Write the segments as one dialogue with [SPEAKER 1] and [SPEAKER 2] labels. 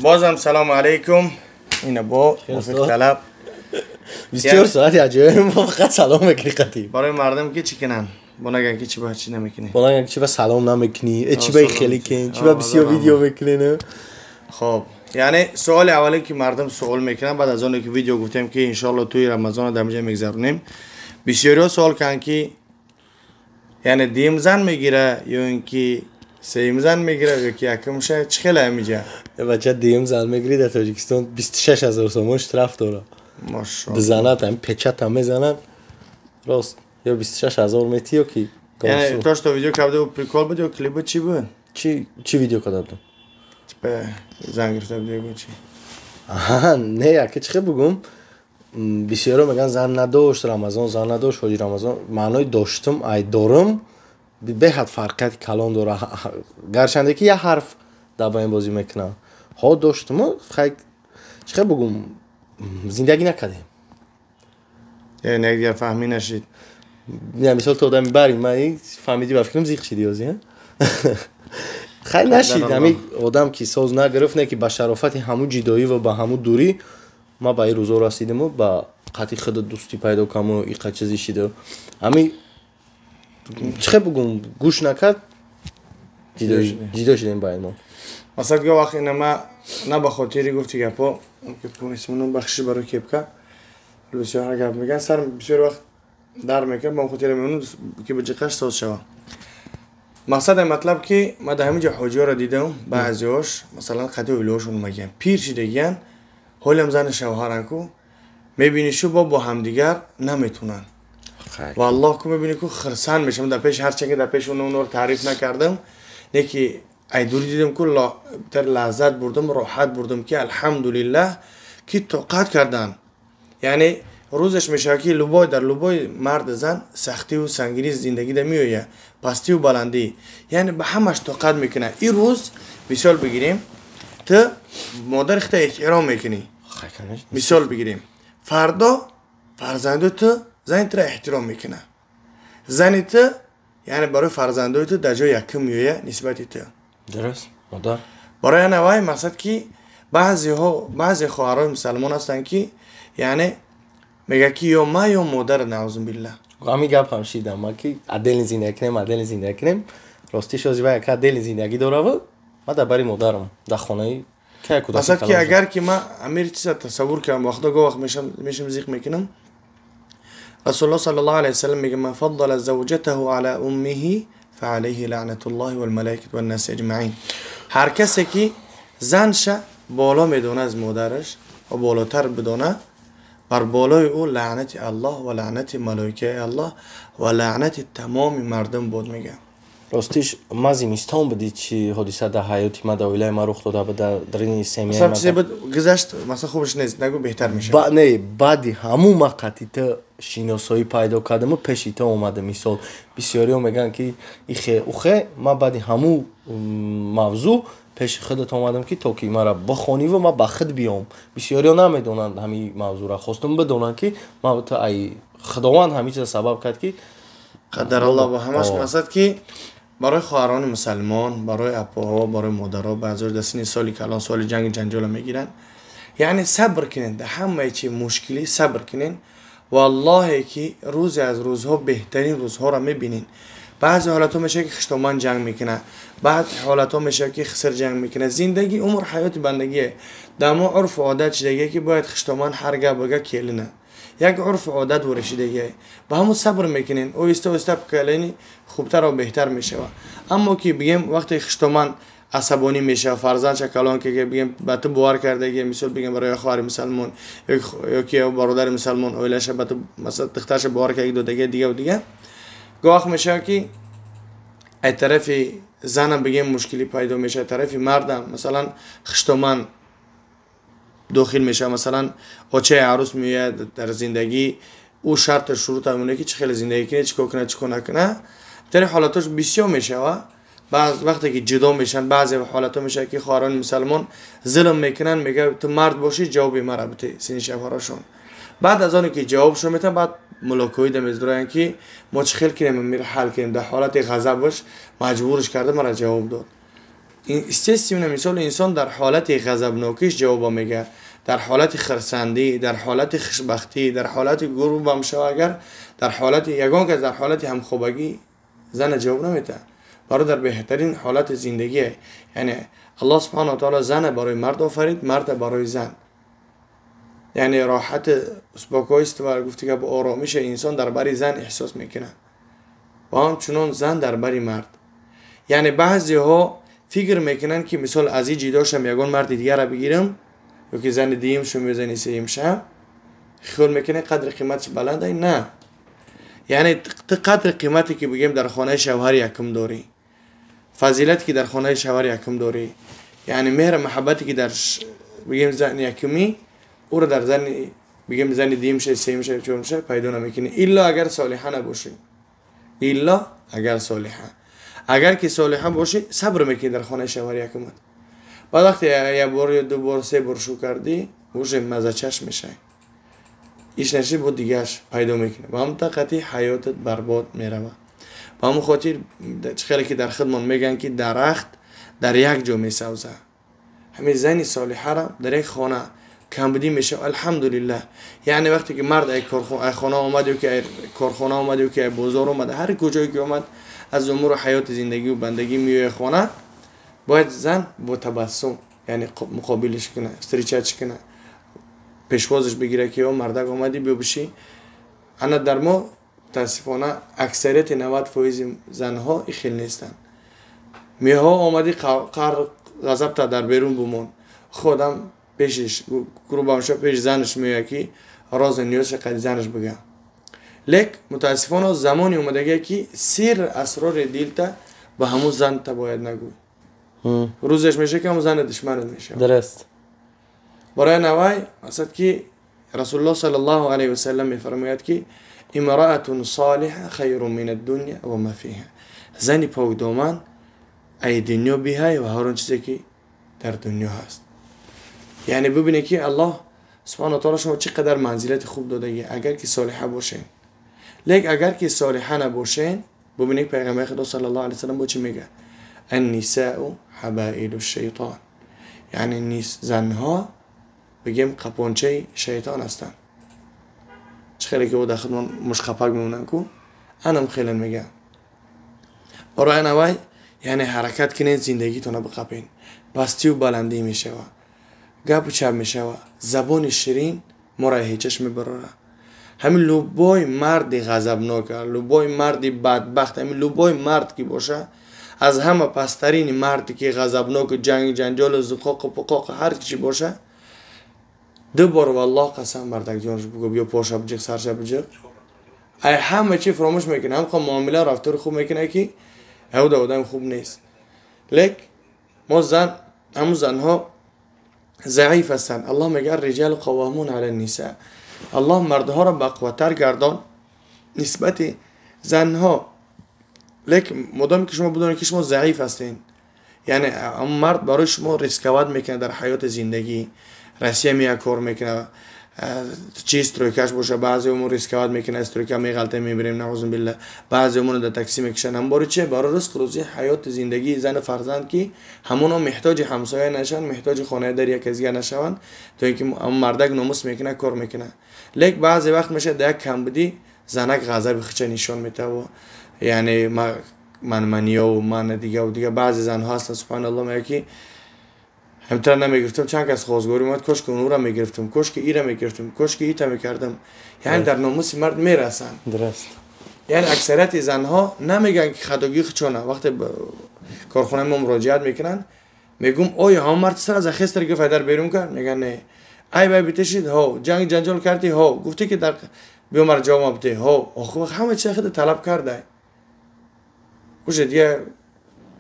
[SPEAKER 1] Бозам салому алейкум. Ина бо муфид талаб.
[SPEAKER 2] 24 соат аҷоиб мо фақат салом мекунӣ қатӣ.
[SPEAKER 1] Барои мардум ки чӣ кунанд? Бо наган ки чӣ ба чӣ намекунӣ.
[SPEAKER 2] Бо наган ки чӣ ба салом намекунӣ, э чӣ ба хеле кун, чӣ ба бисёр видео мекунӣ, не?
[SPEAKER 1] Хоб, яъне суоли аввале ки мардум суол мекунанд баъд аз оне ки видео гуфтем ки иншоалло туи Рамазонро дар инҷа мегзаронем, бисёриҳо суол карданд ки яъне дуюм зан мегира ё ин ки сеюм зан мегира ё ки якумша, чӣ хеле ҳамиҷа?
[SPEAKER 2] Бача, дуюм зан мегирӣ, дар Тоҷикистон 26 000 сомон штраф дора.
[SPEAKER 1] Машоалло.
[SPEAKER 2] Бизанад, ҳамин печата мезананд, рост ё 26 000 метӣ ё ки
[SPEAKER 1] Яъне то что видео карда буд, прикол буд ё клип буд, чӣ буд?
[SPEAKER 2] Чӣ видео карда будам?
[SPEAKER 1] Типа зан гирифта буд ё чӣ?
[SPEAKER 2] Аҳа, не, яке чӣ хел бугум, бисёро мегӯянд зан надошт Рамазон, зан надошт ҳоҷи Рамазон. Маънои доштум ай дорум беҳад фарқияти калон дора, гарчанде ки як ҳарф дар байн бозӣ мекунам. Ҳо, доштуму хай, чӣ хел бугум, зиндагӣ накардем.
[SPEAKER 1] Яъне якдигар фаҳмӣ нашид.
[SPEAKER 2] Не, мисол ту одами бари ма фаҳмидӣ, ба фикрам зиқ шидӣ ҳозӣ. Хай, нашид. Ҳами одам ки соз нагирифт, не ки ба шарофати ҳамун ҷидоӣ ва ба ҳамун дурӣ ма ба ин рӯзо расидиму ба қатъи худ дӯстӣ пайдо кардаму иқа чизи шиду ҳами, чӣ хел бугум, гӯш накард, ҷидо шидем байни мо.
[SPEAKER 1] Масалан, ё вақт ина ма на ба хотири гуфти гапо, бахшиш барои кепка, бисёр гап мегӯянд, сар бисёр вақт дар мекунад, ба хотири мемонам ки ба ҷиқаш соз шава. Мақсади матлаб ки ма дар ҳамин ҷо ҳоҷиёро дидам, баъзеҳош масалан қатъи оилаҳошон омагиян, пир шидагиян, ҳолиам зани шавҳаран ку мебинӣ шу бо ҳамдигар наметунанд. Валлоҳ ку мебинӣ ку хирсанд мешавам дар пеши, ҳарчанд ки дар пеши онро таъриф накардам, не ки ай дури дидам ку дар лаззат бурдам, роҳат бурдам ки алҳамдулиллаҳ ки тоқат кардан. Яъне рӯзаш мешавад ки любой дар любой мард зан сахтиву сангинии зиндагӣ да меояд, пастиву баландӣ, яъне ба ҳамаш тоқат мекунад. Ин рӯз мисол бигирем, ту модари худта эҳтиром мекунӣ, мисол бигирем, фардо фарзанду ту зани тура эҳтиром мекунад, зани ту яъне барои фарзандои ту дар ҷои якум меояд нисбати ту.
[SPEAKER 2] Дуруст, модар.
[SPEAKER 1] Барои ана вай мақсад ки баъзеҳо, баъзе хоҳарои мусалмон ҳастанд ки яъне мегӯяд ки ё ма, ё модар, наузубилла.
[SPEAKER 2] Ҳамин гап ҳам шидам ма ки отдельно зиндагӣ кунем, отдельно зиндагӣ кунем. Ростиш ози вай яка отдельно зиндагӣ дораву ма дар бари модарам дар хонаи.
[SPEAKER 1] Мақсад ки агар ки ма амир чиза тасаввур кардам, вақто го вақт мешам зиқ мекунам. Расулуллоҳ саллаллоҳу алайҳи васаллам мегӯяд: "Ман фаддала завҷатаҳу ала уммиҳи фаалайҳи лаънатуллоҳи валмалоикати ваннаси аҷмаин". Ҳар касе ки занша боло медона аз модараш ва болотар бидона, бар болои ӯ лаънати Аллоҳ ва лаънати малоикаи Аллоҳ ва лаънати тамоми мардум буд, мегӯям.
[SPEAKER 2] Ростиш, ма зимистон будӣ, чи ҳодиса дар ҳаёти ма, дар оилаи ма рух дода буд, дар ини семья.
[SPEAKER 1] Чизе буд, гузашт, масалан, хубаш нест, нагӯ, беҳтар мешавад.
[SPEAKER 2] Не, баъди ҳамун ма қатъи ту шиносоӣ пайдо кардаму пеши ту омадам. Мисол, бисёриҳо мегӯянд ки ихе ухе, ма баъди ҳамун мавзӯъ пеши худат омадам ки то ки мара бихониву ма ба худ биём. Бисёриҳо намедонанд ҳамин мавзӯъра, хостум бидонанд ки ма ту ай Худованд ҳамин чиза сабаб кард ки
[SPEAKER 1] Қадараллоҳ ба ҳамаш. Мақсад ки барои хоҳарони мусалмон, барои апоҳо, барои модаро, баъзеҳо дар синни соли калон соли ҷанги ҷанҷола мегиранд, яъне сабр кунед, дар ҳамаи чи мушкилӣ сабр кунед. Валлоҳе ки рӯзе аз рӯзҳо беҳтарин рӯзҳоро мебинед. Баъзе ҳолатҳо мешавад ки хиштоман ҷанг мекунад, баъзе ҳолатҳо мешавад ки хиср ҷанг мекунад. Зиндагӣ, умр, ҳаёти бандагие. Дар мо урфу одат шидагие ки бояд хиштоман ҳар гап бага келина, як урфу одат воришидагие, ба ҳамун сабр мекунен, оҳиста оҳиста поколение хубтару беҳтар мешавад. Аммо ки бигем, вақте хиштоман асабонӣ мешавад, фарзандша калон ки бигем ба ту бовар кардагие, мисол бигем, барои хоҳари мусалмон ё ки бародари мусалмон оилаша ба ту, масалан, духтарша бовар кардаги додагие, дигаву дига, гоҳ мешавад ки ай тарафи занам бигем мушкилӣ пайдо мешавад, тарафи мардам, масалан, хиштоман дохил мешавад, масалан, очаи арӯс меояд дар зиндагӣ, ӯ шарту шурут мемонад ки чӣ хеле зиндагӣ кунед, чӣ кор кунад, чӣ кор накунад. Дар ҳолатош бисёр мешавад. Баъз вақте ки ҷудо мешаванд, баъзе ҳолатҳо мешавад ки хоҳарони мусалмон зулм мекунанд, мегӯяд: "Ту мард бошӣ, ҷавоби мара бите". Сини шавҳарашон баъд аз оне ки ҷавобшон метавон, баъд мулокоида мезуроянд ки мо чӣ хел кунем, мира ҳал кунем, дар ҳолати ғазабаш маҷбурш карда, мара ҷавоб дод. Естественно, мисол инсон дар ҳолати ғазабнокиш ҷавоба мега, дар ҳолати хирсандӣ, дар ҳолати хушбахтӣ, дар ҳолати гурбам шава, агар дар ҳолати ягон кас дар ҳолати ҳамхобагӣ зана ҷавоб наметаҳад. Бародар, беҳтарин ҳолати зиндагие. Яъне Аллоҳ субҳанаҳу ва таъоло зана барои мард офарид, марда барои зан. Яъне роҳати спокойство, гуфти гап, оромиши инсон дар бари зан эҳсос мекунад ва ҳамчунон зан дар бари мард. Яъне баъзеҳо фикр мекунанд, ки мисол аз ин ҷидошам ягон марди дигарро бигирам ё ки зани дуюмшам ё зани сеюмшам, хиёл мекунад, қадри қиматаш баланда. На, яъне ту қадри қимате ки бигем дар хонаи шавҳари якум дорӣ, фазилате ки дар хонаи шавҳари якум дорӣ, яъне меҳру муҳаббате ки дар бигем зани якумӣ, ӯро дар зани бигем зани дуюмша, сеюмша, чорумша пайдо намекунӣ, илло агар солиҳа набошӣ, илло агар солиҳа. Агар ки солиҳа бошӣ, сабр мекунӣ дар хонаи шавҳари якумат. Баъд вақте як бор ё ду бор, се бор шу кардӣ, уже мазачаш мешавӣ, иш наши бо дигааш пайдо мекунӣ, ба ҳамн тақати ҳаётат барбод меравад. Ба ҳамн хотир, чӣ хеле ки дар худмон мегӯянд, ки дарахт дар як ҷо месавзад, ҳамин зани солиҳаро дар як хона камбудӣ мешавад, алҳамдулиллаҳ. Яъне вақте ки мард ай хона омад ё ки ай корхона омад ё ки ай бозор омад, ҳар куҷое ки омад аз умуру ҳаёти зиндагию бандагӣ, меояд хона, бояд зан бо табассум, яъне муқобилиш кунад, встречать кунад, пешвозаш бигирад, ки о мардак, омадӣ, биё бишӣ. Ана дар мо мутаассифона аксарияти 90% занҳо и хел нестанд. Меҳо омадӣ, қаҳр ғазабта дар берун бумон. Худам пешиш грубамша пеш занаш меояд, ки розу ниёзша қади занаш бигӯяд. Лек мутаассифона замоне омадагие, ки сир асрори дилта ба ҳамун занта бояд нагӯй. Рӯзеш меша, ки ҳамун зани душманат мешавад.
[SPEAKER 2] Дуруст.
[SPEAKER 1] Барои навай масад, ки Расулуллоҳ саллаллоҳу алайҳи васаллам мефармояд, ки имраатун солиҳа хайрун мин аддунья ва ма фиҳа. Зани покдоман ай дунё биҳай ва ҳар он чизе ки дар дунё ҳаст. Яъне бибинед, ки Аллоҳ субҳанаҳу таоло шумо чӣ қадар манзилати хуб додагӣ, агар ки солиҳа бошед. Лек агар ки солиҳа набошед, бибинед, пайғамбари Худо саллаллоҳу алайҳи васаллам бо чӣ мегӯяд: аннисаъу ҳабаилу шайтон. Яъне занҳо бигем қапончаи шайтон ҳастанд. Чӣ хеле ки дар худмон мушқапак мемонанд ку, анам хеле мегӯям. Барои анавай, яъне ҳаракат кунед, зиндагитонро биқапед. Пастию баландӣ мешава, гапу чап мешава, забони ширин моро ҳечаш мебарорад. Ҳамин любой марди ғазабнока, любой марди бадбахт, ҳамин любой мард ки боша, аз ҳама пасттарини марде ки ғазабноку ҷанг ҷанҷолу зуқоқу пуқоқу ҳар чи боша, ду бор валлоҳ қасам, мардакҷонш бугӯ, биё поша биҷиқ, сарша биҷиқ, ай ҳама чи фаромӯш мекунад, ҳамқа муомила, рафтори хуб мекунад, ки ҳавда одам хуб нест. Лек мо зан, ҳамун занҳо заиф ҳастанд. Аллоҳ мегӯяд: риҷалу қаввамун ала ниса. Аллоҳ мардҳоро бақувваттар гардон нисбати занҳо. Лек модоме ки шумо бидонед, ки шумо заиф ҳастед, яъне ҳамун мард барои шумо рисковать мекунад дар ҳаёти зиндагӣ. Россия меяд, кор мекунад, чи стройка ш боша, баъзе умур рисковать мекунад, стройка меғалта, мебирем, наузу билла, баъзе умур дар такси мекушанд. Ҳам бори че? Барои ризқ рӯзӣ, ҳаёти зиндагии зану фарзанд, ки ҳамоно меҳтоҷи ҳамсоя нашаванд, меҳтоҷи хонаи дар як кас дигар нашаванд, то ин ки мардак номус мекунад, кор мекунад. Лек баъзе вақт мешавад, дар як камбудӣ занак ғазаби худша нишон метавад, яъне манманиёву мана дигаву дига. Баъзе занҳо ҳастанд, субҳаналлоҳ, мегӯяд, ки ҳамтара намегирифтам, чанд кас хозгорӣ омад, кошки онура мегирифтам, кошки ира мегирифтам, кошки ита мекардам. Яъне дар номуси мард мерасанд.
[SPEAKER 2] Дуруст.
[SPEAKER 1] Яъне аксарияти занҳо намегӯянд, ки хатогии худшона. Вақте корхонаи мо муроҷиат мекунанд, мегӯм: оё ҳамон мард сар аз ахестар гирифт, дар берун кард? Мегӯянд: не. Ай бай битешид? Ҳо. Ҷанг ҷанҷол кардӣ? Ҳо. Гуфтӣ, ки дар биё мара ҷавоб бите? Ҳо. Охир ҳама чиз худ талаб кардай. Уже дига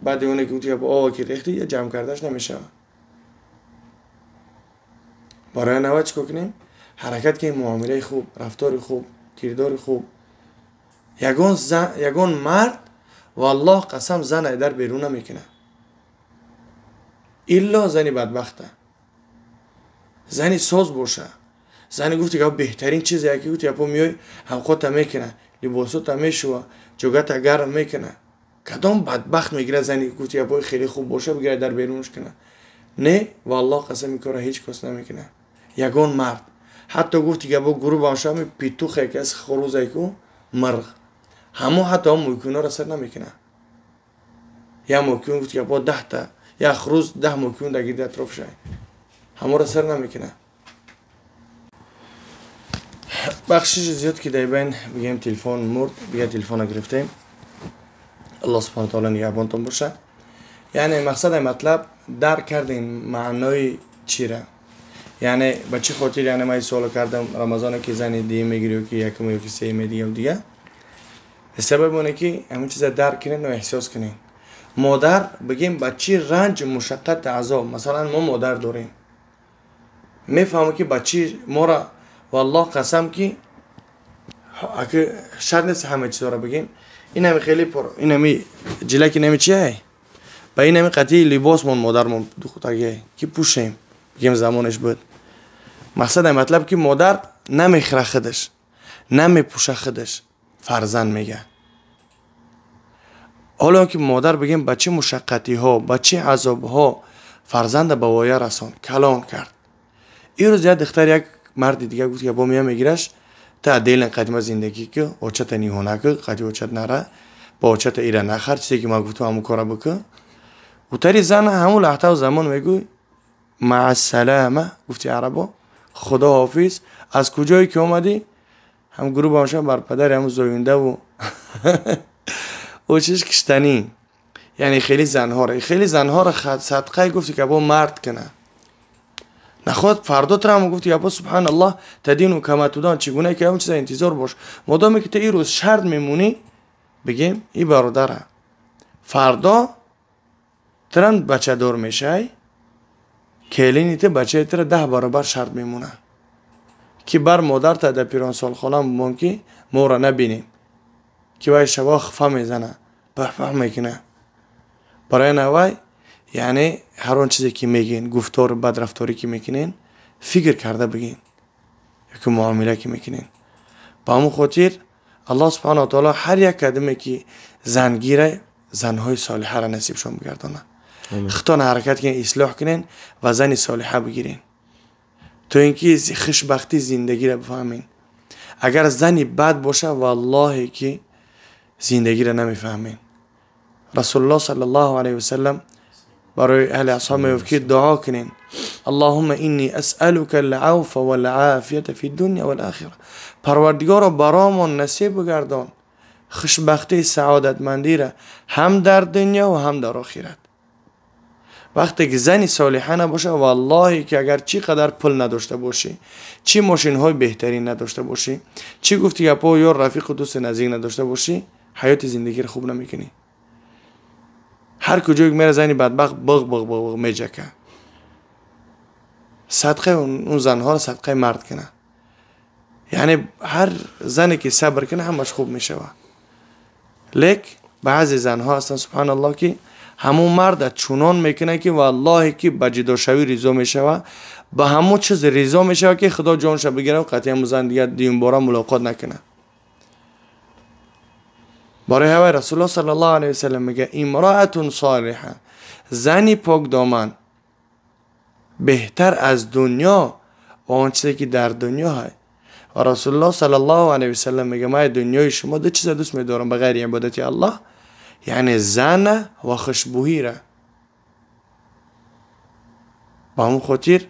[SPEAKER 1] баъди оне ки гуфти, ова ки рехти, ҷамъ кардаш намешавад. Барои нава чӣ кор кунем? Ҳаракат кунем, муомилаи хуб, рафтори хуб, кирдори хуб. Ягон зан, ягон мард, валлоҳ қасам, зан дар берун намекунад, илло зани бадбахта. Зани соз боша, зани гуфти га беҳтарин чизе, яки гуфти япо меёй, ҳавқота мекуна, либосота мешува, ҷогата гарм мекуна. Кадом бадбахт мегирад зани гуфти гапҳои хеле хуб боша, бигирад дар берунаш кунад? Не, валлоҳ қасам, ин кора ҳеҷ кас намекунад. Ягон мард. Ҳатто гуфти гапҳо гурӯҳ бошад, ҳами петухе ки аз хурӯзе ку мирғ. Ҳамо ҳатто ҳам мумкинҳоро сар намекунад. Як мумкин гуфти гапҳо 10та, як хурӯз 10 мумкин дар гирди атрофшай. Ҳаморо сар намекунад. Бахшиши зиёд ки дар байн бигем телефон мурд, бига телефона гирифтем. Аллоҳ субҳанаҳу ва таъоло нигаҳбонтон бошад. Яъне мақсади матлаб дарк кардем маънои чира. Яъне ба чӣ хотир, яъне ман суол кардам Рамазоне ки зани дуюм мегири ё ки якум ё ки сеюм дига дига. Сабаби оне ки ҳамин чиза дарк кунем ва эҳсос кунем. Модар бигем ба чӣ ранҷ, мушаққат, азоб. Масалан мо модар дорем. Мефаҳмем ки ба чӣ мора валлоҳ қасам ки шарт нест ҳама чизҳоро бигем. Ин ҳами хеле пур, ин ҳами ҷилак, ин ҳами чие? Ба ин ҳами қатъии либосмон модармон духтагие ки пӯшем, бигем замонеш буд. Мақсади матлаб ки модар намехӯра худаш, намепӯша худаш, фарзанд мега. Ҳоло ки модар бигем ба чӣ мушаққатиҳо, ба чӣ азобҳо фарзанда ба воя расон, калон кард. Ин рӯз як духтар як марди дига гуфт ки бо мия мегираш, та делен қадима зиндагӣ ки очата ниҳона ки қади очат нара, ба очата ира нахар, чизе ки ман гуфтам ҳамун кора бикун. Утари зан ҳамун лаҳзаву замон мегӯй маъассалама, гуфти арабо, худо ҳофиз, аз куҷое ки омадӣ, ҳам гурӯҳ бамша бар падари ҳамун зоюндаву очиш киштанӣ. Яъне хеле занҳоро садқае гуфти ки бо мард кунад. Наход фардо трам гуфти гапо субҳаналлоҳ тадину кама тудан, чӣ гуна ки ҳамон чиза интизор бош. Модоме ки ту ин рӯз шарт мемонӣ, бигем и бародара, фардо тран бачадор мешай, келини ту бачаи тура 10 баробар шарт мемона. Ки бар модарта дар пиронсолхона бимон ки моро набинем, ки вай шабо хфа мезана, паҳпаҳ мекуна. Барои навай яъне ҳар он чизе ки мегӯен, гуфтору бадрафторӣ ки мекунен, фикр карда бигӯен ё ки муомила ки мекунен. Ба ҳамон хотир Аллоҳ субҳанаҳу ва таъоло ҳар як кадиме ки зангира, занҳои солиҳаро насибшон бигардонад. Худтон ҳаракат кунен, ислоҳ кунен ва зани солиҳа бигирен, то ин ки хушбахтии зиндагиро бифаҳмен. Агар зани бад боша, валлоҳе ки зиндагиро намефаҳмен. Расулуллоҳ саллаллоҳу алайҳи васаллам барои аҳли асҳоб мегуфт ки дуо кунен: Аллоҳумма инни асъалука ал-авфа вал-афията фи дунё вал-охира. Парвардигоро баромон насиб бигардон хушбахтии саодатмандиро ҳам дар дунё ва ҳам дар охират. Вақте ки зани солиҳа набоша, валлоҳе ки агар чӣ қадар пул надошта бошӣ, чӣ мошинҳои беҳтарин надошта бошӣ, чӣ гуфти гапҳо ё рафиқу дӯсти наздик надошта бошӣ, ҳаёти зиндагиро хуб намекунӣ. Ҳар куҷое ки мера зани бадбахт биғ биғ биғ биғ меҷака. Садқаи он занҳоро садқаи мард кунад. Яъне ҳар зане ки сабр кунад, ҳамаш хуб мешавад. Лек баъзе занҳо ҳастанд, субҳаналлоҳ, ки ҳамон марда чунон мекунад ки валлоҳе ки ба ҷудошавӣ ризо мешавад, ба ҳамон чиз ризо мешавад ки худо ҷонша бигирад, қатъи ҳамон зан дигар дуюмбора мулоқот накунад. Барои ҳавай Расулуллоҳ саллаллоҳу алайҳи васаллам мегӯяд: имраатун солиҳа, зани покдоман беҳтар аз дунё ва он чизе ки дар дунё ҳаст. Ва Расулуллоҳ саллаллоҳу алайҳи васаллам мегӯяд: ман дунёи шумо ду чиза дӯст медорам ба ғайри ибодати Аллоҳ, яъне зана ва хушбӯҳира. Ба ҳамон хотир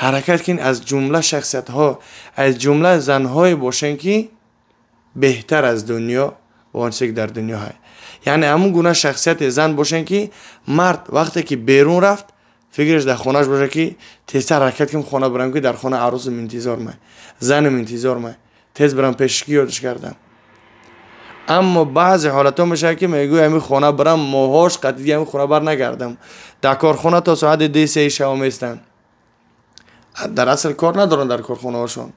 [SPEAKER 1] ҳаракат кунед аз ҷумла шахсиятҳо, аз ҷумла занҳое бошен ки беҳтар аз дунё ва он чизе ки дар дунё ҳаст. Яъне ҳамон гуна шахсияти зан бошен ки мард вақте ки берун рафт, фикраш дар хонааш бошад ки тезтар ҳаракат кунем хона барам, ки дар хона арӯсам интизор май, занам интизор май, тез барам пешки ёдаш кардам. Аммо баъзе ҳолатҳо мешавад ки мегӯй ҳамин хона барам, моҳош қатъи ҳамин хона бар нагардам. Дар корхона то соати 2-3 шаб местанд. Дар асл кор надоранд дар корхонаҳошон.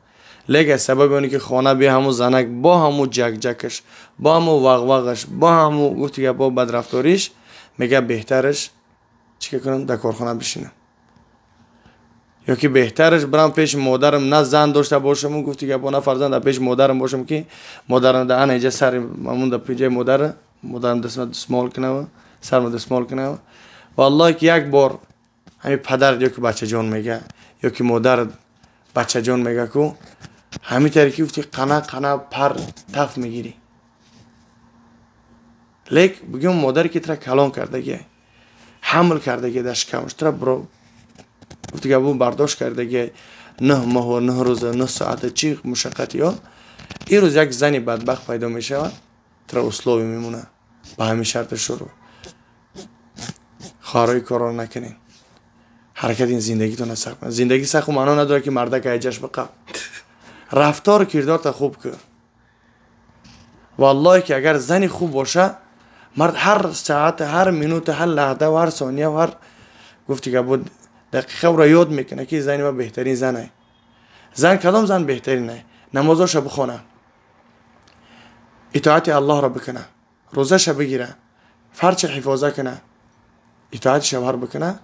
[SPEAKER 1] Лек аз сабаби оне ки хона би ҳамун занак бо ҳамун ҷакҷакаш, бо ҳамун вағвағаш, бо ҳамун гуфти гапҳо бадрафториш, мегӯяд беҳтараш чӣ кор кунам, дар корхона бишинам. Ё ки беҳтараш барам пеши модарам, на зан дошта бошам, гуфти гапҳо, на фарзанд, дар пеши модарам бошам ки модарам дар ана иҷа сари мамун дар пиҷаи модара Модарам дастма дастмол кунава, сарма дастмол кунава. Валлоҳ ки як бор ҳамин падар ё ки бачаҷон мега, ё ки модар бачаҷон мега ку, ҳамин таре ки гуфти қана қана пар таф мегирӣ. Лек бигӯм модаре ки тра калон кардагия, ҳамл кардагия дар шикамаш, тра гуфти габу бардошт кардагия 9 моҳу 9 рӯза 9 соата чӣ мушаққати ё ин рӯз як зани бадбахт пайдо мешавад, тра услови мемона ба ҳамин шарти шурӯъ. Хоҳарои корро накунед, ҳаракат ин зиндагитона сахт кунед. Зиндагӣ сахту маъно надорад ки мардак айҷаш биқаб. Рафтору кирдорта хуб кун. Валлоҳе ки агар зани хуб боша, мард ҳар саат, ҳар минута, ҳар лаҳза ва ҳар сония ва ҳар гуфти габу дақиқа ӯро ёд мекунад ки зани ма беҳтарин зан ай. Зан кадом зан беҳтарин ай? Намозоша бихона, итоати Аллоҳро бикуна, рӯзаша бигира, фарча ҳифоза куна, итоати шавҳар бикуна.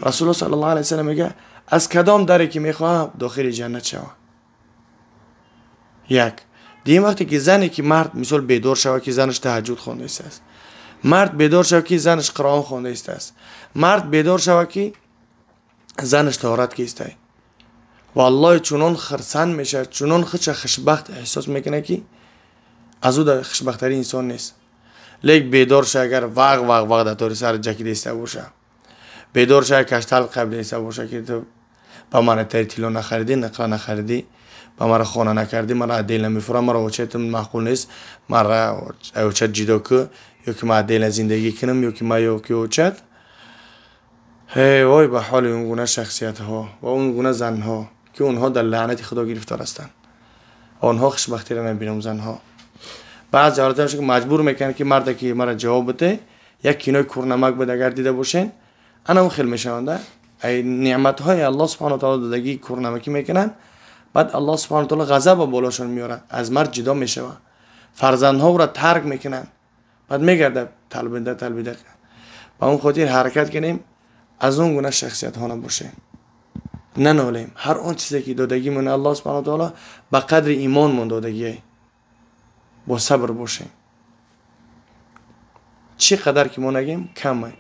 [SPEAKER 1] Расулуллоҳ саллаллоҳу алайҳи васаллам мегӯяд аз кадом даре ки мехоҳам дохили ҷаннат шава. Як дигар вақте ки зане ки мард мисол бедор шава ки занаш таҳаҷҷуд хонда истааст, мард бедор шава ки занаш Қуръон хонда истааст, мард бедор шава ки занаш таҳорат кистай, валлоҳи чунон хирсанд мешавад, чунон худша хушбахт эҳсос мекунад ки аз ӯ хушбахттарин инсон нест. Лек бедор ша агар вақ вақ вақ дар тори сар ҷакида иста боша, бедор ша каштал қабида иста боша ки ту ба ман тари тилло нахаридӣ, нақра нахаридӣ, ба мара хона накардӣ, мара отдельно мефурам, мара очатам маъқул нест, мара очат ҷидо ку, ё ки ман отдельно зиндагӣ кунам, ё ки ма ё ки очат. Ҳей вой ба ҳоли он гуна шахсиятҳо ва он гуна занҳо ки онҳо дар лаънати Худо гирифтор ҳастанд. Онҳо хушбахтиро набинам занҳо. Баъзе ҳолатҳо мешавад ки маҷбур мекунанд ки марде ки мара ҷавоб бите, як кинои курнамак буд агар дида бошен, ана он хел мешаванд. Ай неъматҳои Аллоҳ субҳанаҳу ва таъоло додагӣ курнамакӣ мекунанд, баъд Аллоҳ субҳанаҳу ва таъоло ғазаб ба болошон меорад, аз мард ҷудо мешавад, фарзандҳо ӯро тарк мекунанд, баъд мегардад талбида талбида. Ба он хотир ҳаракат кунем аз он гуна шахсиятҳо набошем, нанолем. Ҳар он чизе ки додагимон Аллоҳ субҳанаҳу ва таъоло ба қадри имонмон додагие, бо сабр бошем. Чӣ қадар ки мо нагем камай.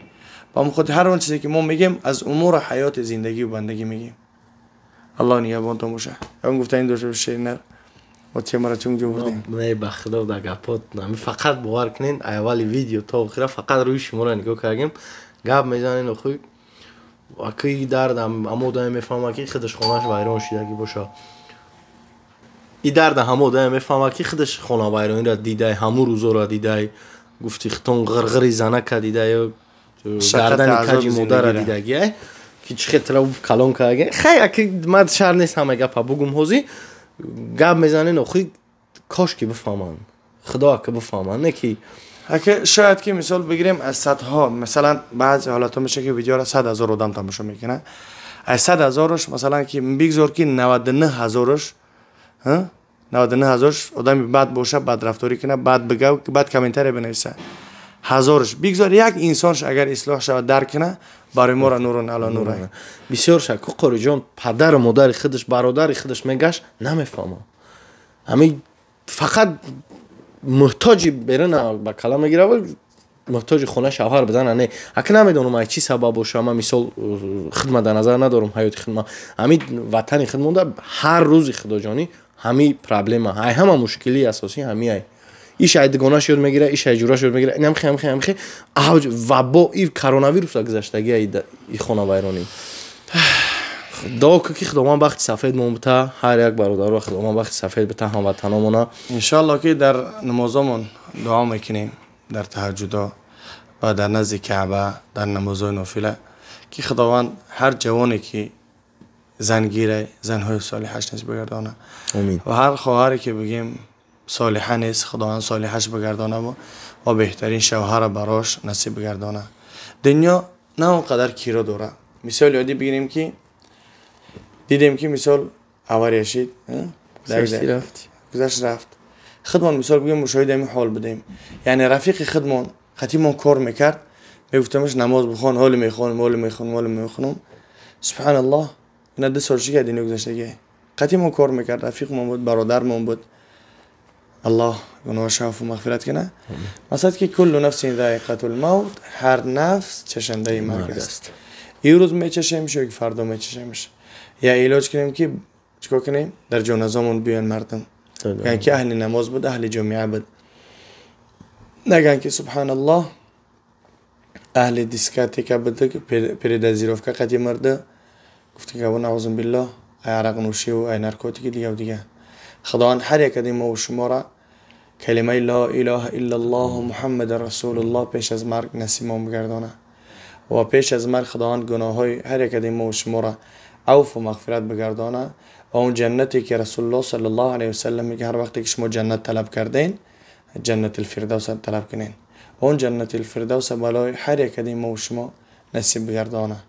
[SPEAKER 1] Ба он хотир ҳар он чизе ки мо мегем аз умури ҳаёти зиндагию бандагӣ мегем. Аллоҳ нигаҳбонтон боша. Он гуфтани дошта шеринар мо темаро чун ҷо бурдем.
[SPEAKER 2] Не, ба худо дар гапот фақат бовар кунед, аввали видео то охира фақат рӯи шуморо нигоҳ кардем, гап мезанед охи аки дард ҳамо одаме мефаҳмад ки худаш хонааш вайрон шидагӣ боша. И дарда ҳамо одаме мефаҳмад ки худаш хонавайрониро дидай, ҳамун рӯзоро дидай, гуфти хитон ғирғири занака дидай, гардани каҷи модарро дидагиай ки чӣ хел тра калон кардаги. Хай аки ман шар нест ҳама гапа бугум, ҳозир гап мезанен охи кош ки бифаҳманд, худо ака бифаҳманд, не ки
[SPEAKER 1] аки шояд ки мисол бигирем аз садҳо, масалан баъзе ҳолатҳо мешавад ки видеоро 100 000 одам тамошо мекунад, аз 100 000-ш масалан ки бигзор ки 99 000-ш 99 000-ш одами бад боша, бадрафторӣ кунад, бад бигав, бад комментария бинависа, ҳазорш бигзор як инсонш агар ислоҳ шавад, дарк кунад, барои моро нурун ало нур.
[SPEAKER 2] Бисёр шак Қориҷон падару модари худаш, бародари худаш мегашт, намефаҳмад. Ҳамин фақат муҳтоҷи берун ба кала мегирад, муҳтоҷи хона шавҳар бидана не. Ака намедонам ай чӣ сабаб боша, ман мисол хидмат дар назар надорам, ҳаёти хидмат. Ҳамин ватани худ монда ҳар рӯзи худоҷонӣ ҳамин проблема, ай ҳама мушкилии асосӣ ҳамин ай. Иш ай дугонаш ёд мегирад, иш ай ҷураш ёд мегирад, инам хе хе хе авҷ вабо и коронавируса гузаштаги ай и хонавайронӣ. Дуо кун ки Худованд бахти сафед мон бита, ҳар як бародарро Худованд бахти сафед бита, ҳамватаномона.
[SPEAKER 1] Иншоаллоҳ ки дар намозомон дуо мекунем, дар таҳаҷҷудо ва дар назди Каъба, дар намозҳои нофила, ки Худованд ҳар ҷавоне ки зангирай, занҳои солиҳаш низ бигардона.
[SPEAKER 2] Амин.
[SPEAKER 1] Ва ҳар хоҳаре ки бигем солиҳа нест, Худованд солиҳаш бигардона ва беҳтарин шавҳара барош насиб бигардона. Дунё на он қадар киро дорад. Мисол ёдӣ бигирем ки дидем ки мисол авария шид, гузашт рафт. Худмон мисол бигем мушоҳиди ҳамин ҳол будем. Яъне рафиқи худмон қатимон кор мекард, мегуфтамаш намоз бихон, ҳоли мехонам, ҳоли мехонам, ҳоли мехонам. Субҳаналлоҳ, ина 2 сол ши ки дунё гузаштагӣ. Қатимон кор мекард, рафиқмон буд, бародармон буд. Аллоҳ гуноҳаш афву мағфират кунад. Масалан ки куллу нафсин заиқатул мавт, ҳар нафс чашандаи марг аст. Имрӯз мечашемш ё ки фардо мечашемш. Я илоҷ кунем ки чикор кунем? Дар ҷоназомон биёянд мардум. Гӯянд ки аҳли намоз буд, аҳли ҷомеа буд. Нагӯянд ки субҳаналлоҳ аҳли дискотека буд, передозировка қати мурда. Гуфти ки наъузу биллоҳ, ай арақнӯшиву ай наркотики дигаву дига. Худованд ҳар як аз мо шуморо калимаи ло илоҳа иллаллоҳу муҳаммадан расулуллоҳ пеш аз марг насибмон бигардонад ва пеш аз марг Худованд гуноҳҳои ҳар як аз мо шуморо авфу мағфират бигардонад ва он ҷаннате ки Расулуллоҳ саллаллоҳу алайҳи васаллам мегӯяд, ҳар вақте ки шумо ҷаннат талаб карден, ҷаннатил фирдавс талаб кунед. Он ҷаннатил фирдавс балои ҳар як аз мо шумо насиб бигардонад.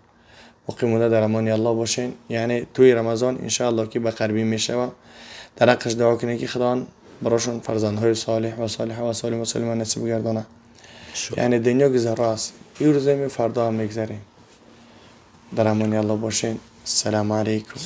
[SPEAKER 1] Боқӣ монда дар амони Аллоҳ бошен. Яъне тӯи Рамазон иншааллоҳ ки ба қарибӣ мешавад. Дар ҳаққаш дуо кунед ки Худованд барошон фарзандҳои солиҳ ва солиҳа ва солим ва солима насиб бигардонад. Яъне дунё гузаро аст. Имрӯзем, фардо ҳам мегзарем. Дар амони Аллоҳ бошен. Ассалому алайкум.